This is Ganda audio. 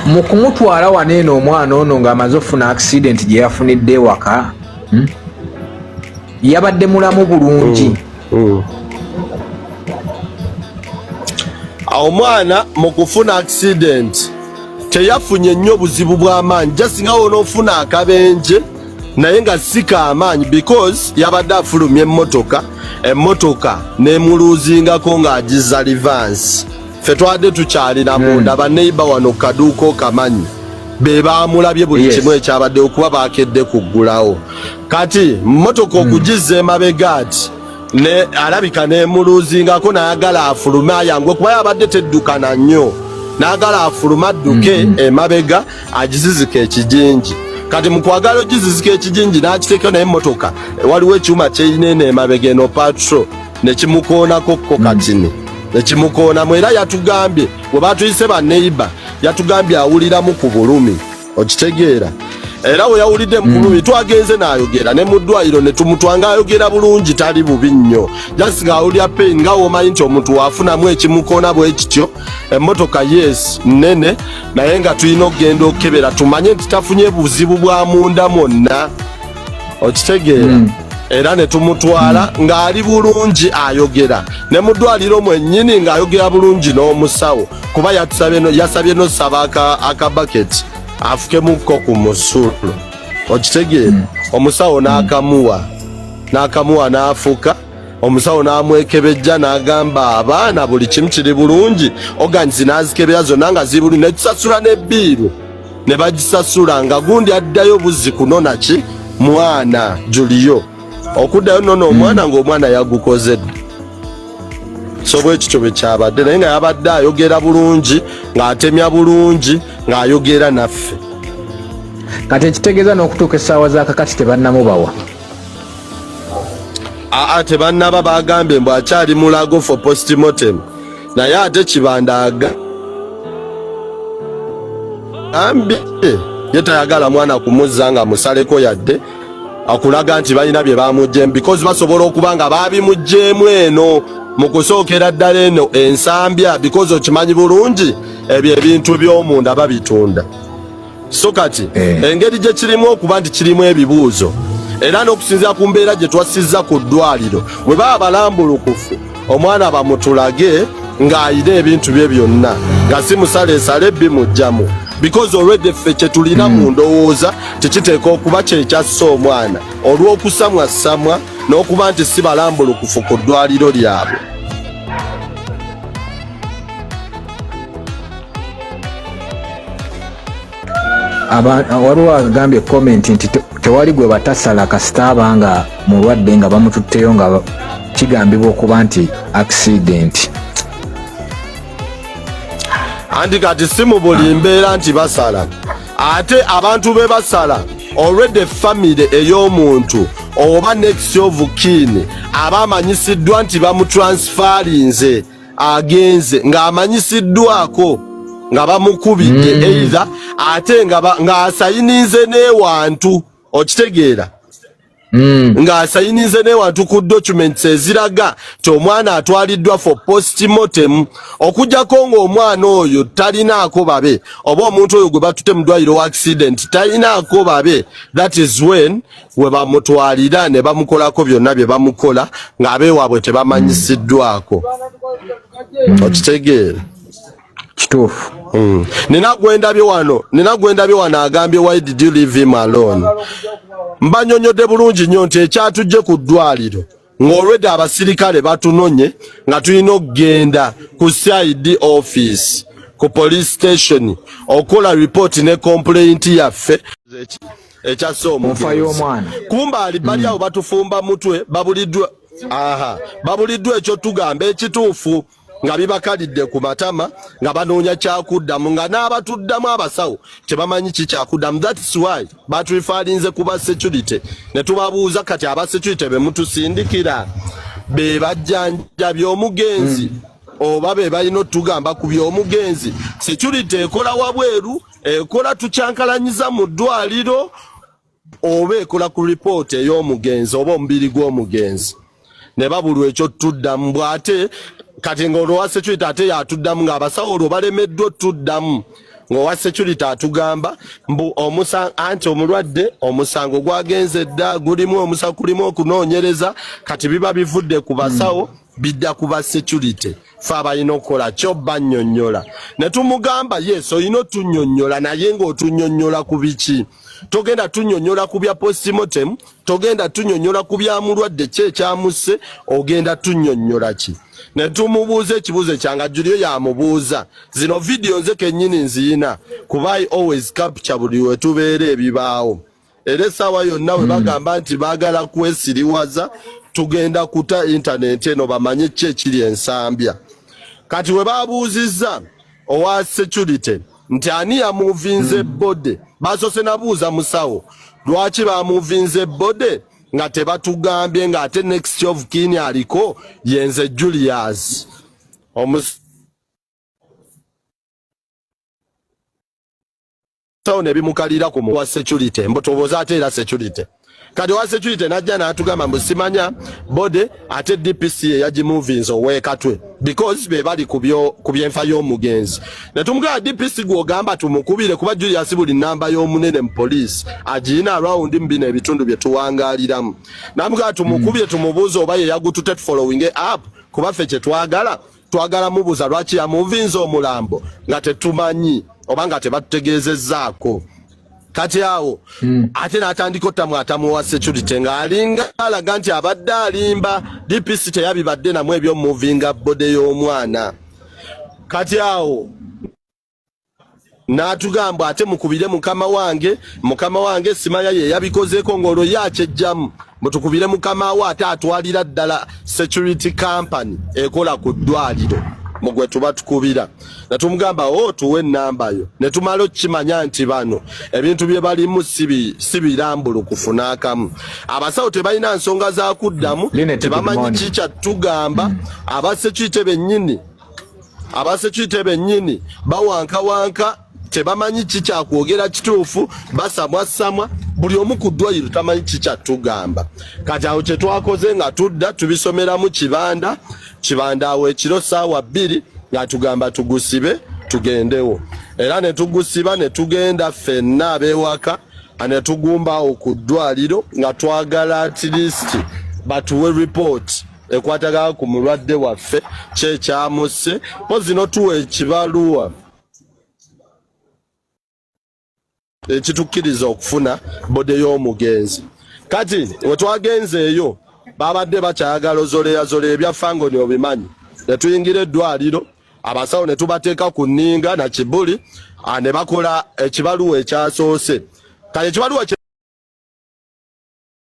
Mu kumutwala wano eno omwana ono ng'amaze okufuna accident gye yafunidde ewaka, Yabadde mulamu bulungi. Omwana mu kufuna accident teyafunye nnyo buzibu bw'amaanyi, just nga wonoofuna akabenje naye nga si kaamaanyi, because yabadde afulumya emmotoka, emmotoka nemuluuzingako ng'agiza livansi. Ffe twadde tukyalina munda, baneiba wano kaduuka okamanyi be baamulabye buli kimu ekyabadde okuba bakedde kuggulawo. Kati mmotoka okugizza emabega ati ne alabika nemuluuzingako, nayagala afulume ayanguwe kuba yabadde teddukana nnyo, nayagala afulume adduke emabega agizizika ekijinji. Kati mu kwagala ogizizika ekijinji n'akiteeka, naye emmotoka waliwo ekyuma kyeyina eno emabega eno patro nekimukoonako kko katini nekimukoonamu. Era yatugambye we batuyise baneiba, yatugambye awuliramu ku bulumi, okitegeera? Era we yawulidde mu bulumi twagenze n'ayogera ne mu ddwaliro ne tumutwa ng'ayogera bulungi, tali bubi nnyo, just ng'awulira pain, nga womanyi nti omuntu waafunamu ekimukoona bwe kityo. Emmotoka yes nnene, naye nga tulina okugenda okukebera tumanye nti tafunye buzibu bwa munda mwonna, okitegeera? Era ne tumutwala ng'ali bulungi, ayogera ne mu ddwaliro mwennyini ng'ayogera bulungi n'omusawo, kuba yasabye n'osaba akabaketi afukemukko ku musulo, okitegeera? Omusawo n'akamuwa n'afuka. Omusawo n'amwekebejja n'agamba abaana buli kimu kiri bulungi, organs n'azikebera zonna nga ziri bulungi, ne tusasula ne bill ne bagisasula, nga gundi addayo buzzi kunona ki mwana Julio, okuddayo nona omwana ng'omwana yagukoze dda. So bwe kityo bwe kyabadde, naye nga yabadde ayogera bulungi, ng'atemya bulungi, ng'ayogera naffe. Kati ekitegeeza n'okutuuka essaawa za kakati tebannamubawa? Aa, tebannaba. Bagambye mbu akyali mulago for postmortem, naye ate Kibanda agambye ye tayagala mwana kumuzza nga musaleko, yadde akulaga nti balina bye bamuggyemu, because basobola okuba nga babimuggyemu eno mu kusookera ddala eno ensambya, because okimanyi bulungi ebyo ebintu by'omunda babitunda. So kati engeri gye kirimu okuba nti kirimu ebibuuzo, era n'okusinziira ku mbeera gye twassizza ku ddwaliro, bwe baba balambulukufu omwana bamutulage ng'ayina ebintu bye byonna, nga si musaleesale bimugjamu, because already ffe kye tulina mu ndowooza tekiteeka okuba kyekyassa omwana olw'okusamwassamwa n'okuba nti si balambulukufu ku ddwaliro lyabwe. Waliwo agambye comment nti tewali gwe batasala kasita aba nga mulwadde nga bamututteyo nga kigambibwa okuba nti accident. Anti kati si mu buli mbeera nti basala, ate abantu be basala already family ey'omuntu oba next of kin aba amanyisiddwa nti bamutransfarinze, agenze ng'amanyisiddwako nga bamukubidde either ate nga ng'asayininze n'ewantu, okitegeera? Ng'asayinize n'ewantu ku documents eziraga nti omwana atwaliddwa for postmortem, okuggyako ng'omwana oyo talinaako babe, oba omuntu oyo gwe batute mu ddwaliro wa accident talinaako babe, that is when we bamutwalira ne bamukolako byonna bye bamukola ng'abeewaabwe tebamanyisiddwako, okitegeera? Kituufu. Nina gwendabye wano agambye, "Why did you leave him alone?" Mbanyonyodde bulungi nnyo nti ekyatujje ku ddwaliro ng'olwedde abasirikale batunonye nga tulina okugenda ku CID office, ku police station, okukola report ne complaint yaffe ekyasse Nfa omugenzi. y'omwana. Kumba ali bali awo batufumba mutwe, babuliddwa, aha, babuliddwa ekyo tugamba ekituufu nga bibakalidde ku matama, nga banoonya kyakuddamu, nga n'abatuddamu abasawo tebamanyi ki kyakuddamu. That's why batureferrinze ku ba security ne tubabuuza, kati aba security be mutusindikira be bajjanjabya omugenzi oba be balina otugamba ku by'omugenzi? Security ekola wabweru, ekola tukyankalanyiza mu ddwaliro, oba ekola ku ripooti ey'omugenzi oba omubiri gw'omugenzi? Ne babulwa ekyo tuddamu bw'ate. Kati ng'olwo wa security ate yatuddamu ng'abasawo olwo balemeddwa otuddamu. Ng'owa security atugamba mbu omusa anti omulwadde omusango gwagenze dda, gulimu omusa, kulimu okunoonyereza, kati biba bivudde ku basawo bidda ku ba security, fe abalina okukola kyo bannyonnyola. Ne tumugamba, yes, olina otunnyonnyola, naye ng'otunnyonnyola ku biki? Togenda tunnyonnyola ku bya postmortem, togenda tunnyonnyola ku bya mulwadde ki ekyamusse, ogenda tunnyonnyola ki? Ne tumubuuza ekibuuzo ekyanga Julio yamubuuza. Zino vidiyo nze kennyini nziyina, kuba I always capture buli we tubeera ebibaawo, era essaawa yonna we bagamba nti baagala kwesiriwaza, tugenda kuta intaneti eno bamanye ki ekiri ensambya. Kati we babuuzizza owa security nti ani yamuvinze body, basoose nabuuza musawo lwaki bamuvinze body nga tebatugambye, ng'ate next of kin aliko yenze Julius. Omusawo ne bimukalira ku wa security mbu tubuuza ate era security. Kati owa security najja n'atugamba mbu simanya body, ate DPC eyagimuvinze ow'ekatwe because be bali ku byenfa y'omugenzi. Ne tumugamba, DPC gw'ogamba tumukubire, kuba Julius buli namba y'omunene mu poliisi agiyina around mu bino ebitundu bye tuwangaaliramu. Namugamba tumukubire tumubuuze oba ye yagutute, following up, kuba ffe kye twagala, twagala mubuuza lwaki yamuvinze omulambo nga tetumanyi oba nga tebatutegeezezzaako. Kati awo ate n'atandika otamwatamu wa security ng'alinga alaga nti abadde alimba, DPC teyabibadde namu ebyomuvinga body y'omwana. Kati awo n'atugamba ate mukubire mukama wange, mukama wange simanya ye yabikozeeko, ng'olwo ye akyejjamu mutukubire mukama we, ate atwalira ddala security company ekola ku ddwaliro mugwe tuba tukubira. Netumugamba, o tuwe enamba yo. Ne tumala okukimanya nti bano ebintu bye balimu si birambulukufu n'akamu. Abasawo tebalina nsonga za kuddamu, tebamanyi ki kyatugamba. Abasecurity bennyini, abasecurity bennyini bawankawanka, tebamanyi ki kyakwogera kituufu, basamwasamwa, buli omu ku ddwaliro tamanyi ki kyatugamba. Kati awo kyetwakoze nga tudda tubisomeramu Kibanda. Kibanda awo ekiro 2:00 ng'atugamba tugusibe tugendewo, era ne tugusiba ne tugenda ffenna ab'ewaka ne tugumba awo ku ddwaliro nga twagala at least batuwe report ekwatagana ku mulwadde waffe, kyekyamusse, pozi notuwa ekibaluwa ekitukkiriza okufuna body y'omugenzi. Kati we twagenze eyo babadde bakyayagala ozoleyazola ebya Fangoni obimanyi. Ne tuyingira eddwaliro, abasawo ne tubateeka ku nninga na kibuli, ne bakola ekibaluwa ekyasoose. Kale ekibaluwa kye